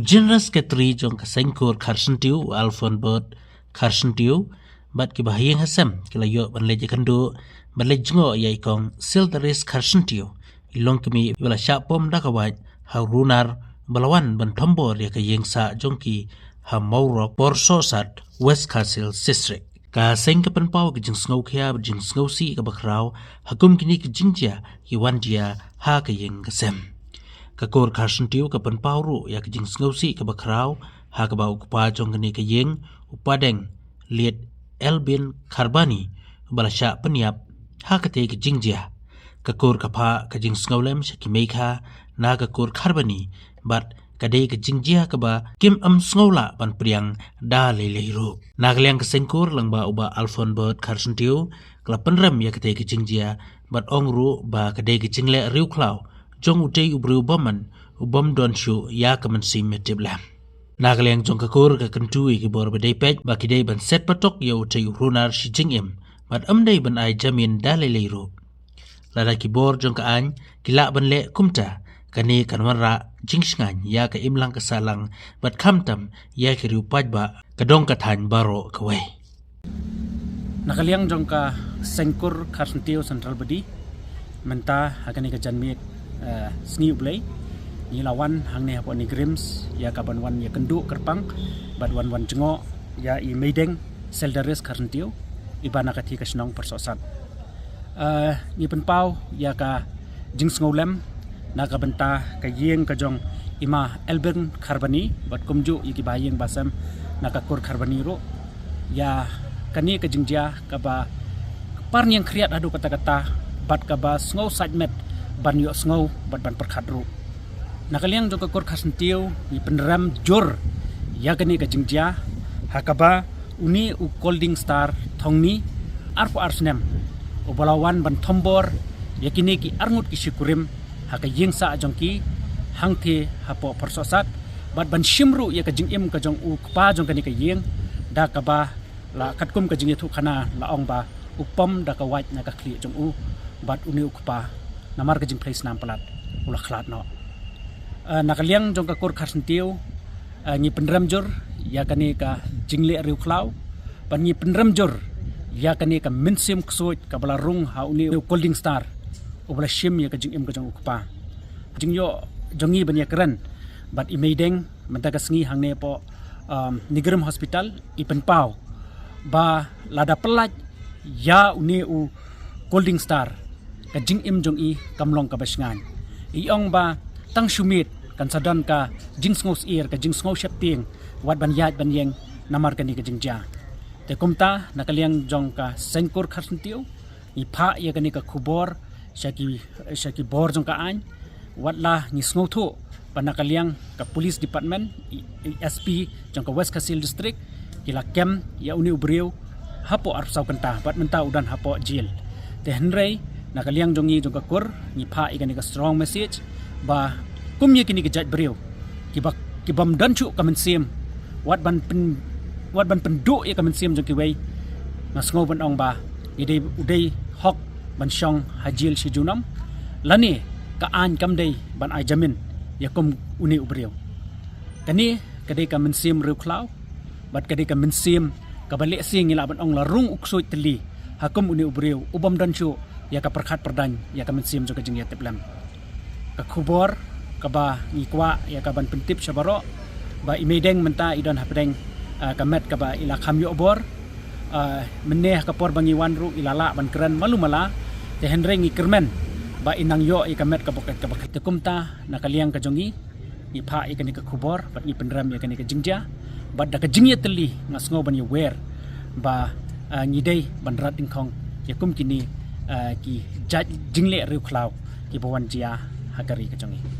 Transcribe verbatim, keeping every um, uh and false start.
General Secretary jong ka Seng Kur Kharsyntiew, Alphonse Bert Kharsyntiew, bad kiba ha ïing ha sem ki la ïoh ban leit ïakynduh bad leit jngoh ïa i kong Sildaris Kharsyntiew, i longkmie ba la shah pom da ka wait ha u runar ba la wan ban thombor ïa ka ïing sah jong ki ha Mawrok, Porsohsat, West Khasi Hills District. Ka seng ka pynpaw ka jingsngewkhia bad jingsngewsih kaba khraw ha kum kine ki jingjia ki wan jia ha ka ïing ka sem. Ka Kur Kharsyntiew ka pynpaw ruh ïa ka jingsngewsih kaba khraw ha kaba u kpa jong kane ka ïing, u Padeng Liet Elbin Kharbani, ba la shah pynïap ha katei ka jingjia. Ka Kur ka phah ka jingsngewlem sha ki meikha na ka Kur Kharbani, bad ka dei ka jingjia kaba kim ym sngew lah ban pdiang da lei lei ruh. Na ka liang ka Seng Kur, lyngba u Bah Alphonse Bert Kharsyntiew, ka la pynrem ïa katei ka jingjia bad ong ruh ba ka dei ka jingleh riewkhlaw jong utei u briew bymman u bym don shuh ïa ka mynsiem ïatiplem. Na ka liang jong ka Kur ka kyntu ïa ki bor ba dei peit ba ki dei ban set patok ïa utei u runar shi jingim bad ym dei ban ai jamin da lei lei ruh. Lada ki bor jong ka aiñ ki lah ban leh kumta, kane kan wanrah jingshngaiñ ïa ka imlang ka sahlang bad khamtam ïa ki riew paidbah ka dong ka thaiñ baroh kawei. Na ka liang jong ka Seng Kur Kharsyntiew Central Body, mynta ha kane ka janmiet, eh, Sngi U Blei, ngi la wan hangne hapoh NEIGRIHMS ïa ka ban wan ïakynduh kyrpang bad wan wan jngoh ïa i Meideng Sildaris Kharsyntiew, iba na katei ka shnong Porsohsat. Eh, ngi pynpaw ïa ka jingsngewlem na ka bynta ka ïing ka jong i Ma Elbin Kharbani bad kumjuh ïa ki ba ïing ba sem na ka Kur Kharbani ruh, ïa kane ka jingjia kaba parniang khriat haduh katta katta bad kaba sngew sait met ban ïohsngew bad ban pyrkhat ruh. Na ka liang jong ka Kur Kharsyntiew ngi pynrem jur ïa kane ka jingjia ha kaba une u Colding Star Thongni, arphew ar snem, uba la wan ban thombor ïa kine ki arngut ki shikurim ha ka ïing sah jong ki hangthie hapoh Porsohsat, bad ban shim ruh ïa ka jingim ka jong u kpa jong kane ka ïing, da kaba la katkum ka jingïathuhkhana la ong ba u pom da ka wait na ka khlieh jong u, bad une u kpa namar ka jingphlei snam palat u la khlad noh. Eh, na ka liang jong ka Kur Kharsyntiew, eh, ngi pynrem jur ïa kane ka jingleh riewkhlaw bad ngi pynrem jur ïa kane ka mynsiem ksuid kaba la rung ha une u Colding Star uba la shim ïa ka jingim ka jong u kpa. Jingïoh jong ngi ban ïakren bad i Meideng mynta ka sngi hangne hapoh, um, NEIGRIHMS Hospital, i pynpaw ba lada pyllait ïa une u Colding Star, ka jingim jong i kam long kaba shngaiñ. I ong ba tang shu miet kan sa don ka jingsngewsyier, ka jingsngew sheptieng, wat ban ïaid ban ïeng namar kane ka jingjia. Te kumta na ka liang jong ka Seng Kur Kharsyntiew ngi phah ïa kane ka khubor sha ki, sha ki bor jong ka aiñ, wat la ngi sngewthuh ba na ka liang ka Police Department, i, i S P jong ka West Khasi Hills District, ki la kem ïa une u briew hapoh arphew saw kynta bad mynta u don hapoh jail. Te hynrei na ka liang jong ngi jong ka Kur ngi phah ïa kane ka strong message ba kum ïa kine ki jait briew kiba, ki bym don shuh ka mynsiem wat ban pyn, wat ban pynduh ïa ka mynsiem jong kiwei, nga sngew ban ong ba i dei, u dei hok ban shong ha jail shi junom, lane ka aiñ kam dei ban ai jamin ïa kum une u briew. Kane ka dei ka mynsiem riewkhlaw bad ka dei ka mynsiem kaba lehse ngi lah ban ong la rung u ksuid tylli ha kum une u briew u bym don shuh ïa ka pyrkhat pyrdaiñ ïa ka mynsiem jong ka jingïatiplem. Ka khubor kaba ngi kwah ïa ka ban pyntip sha baroh ba i Meideng mynta i don hapdeng, ah, ka met kaba i la kham ïoh bor. Ah, mynne ha ka por ba ngi wan ruh i la lah ban kren malu mala, te hynrei ngi kyrmen ba i nang ïoh ïa ka met kaba kaba. Te kumta na ka liang ka jong ngi ngi phah ïa kane ka khubor bad ngi pynrem ïa kane ka jingjia, bad da ka jingïatylli nga sngew ban ïawer ba, ah, ngi dei ban rat dyngkhong ïa kum kine, ah, ki jait jingleh riewkhlaw kiba wan jia ha ka ri ka jong ngi.